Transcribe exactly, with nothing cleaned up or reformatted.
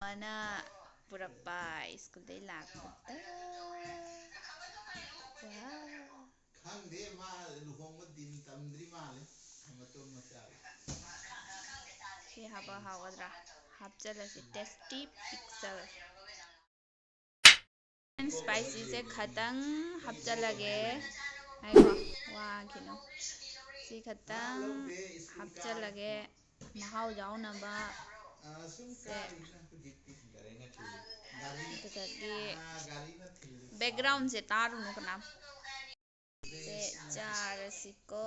ꯃꯥꯅ ꯄꯨꯔꯛꯄ ꯁ꯭ꯀꯨꯜꯗꯩ ꯂꯥꯛꯄꯗ꯫ ꯋꯥ꯫ ꯈꯪꯗꯦ, ꯃꯥ ꯂꯨꯍꯣꯡꯕ ꯗꯤꯟ ꯇꯝꯗ꯭ꯔꯤ ꯃꯥꯜꯂꯦ꯫ ꯃꯇꯣꯝ ꯃꯆꯥ꯫ ꯁꯤ ꯍꯥꯞꯄ ꯍꯥꯎꯒꯗ꯭ꯔꯥ? ꯍꯥꯞꯆꯜꯂꯁꯤ꯫ Tasty pixel꯫ Spicyꯁꯦ ꯈꯇꯪ ꯍꯥꯞꯆꯜꯂꯒꯦ꯫ ꯉꯥꯏꯈꯣ, ꯋꯥꯈꯤꯅꯨ꯫ ꯁꯤ ꯈꯇꯪ ꯍꯥꯞꯆꯜꯂꯒꯦ꯫ ꯃꯍꯥꯎ ꯌꯥꯎꯅꯕ꯫ ꯁꯦ꯫ ꯑꯗꯨꯗꯒꯤ backgroundꯁꯦ ꯇꯥꯔꯨꯅꯨ ꯀꯅꯥꯝ꯫ ꯁꯦ, ꯆꯥꯔꯁꯤꯀꯣ꯫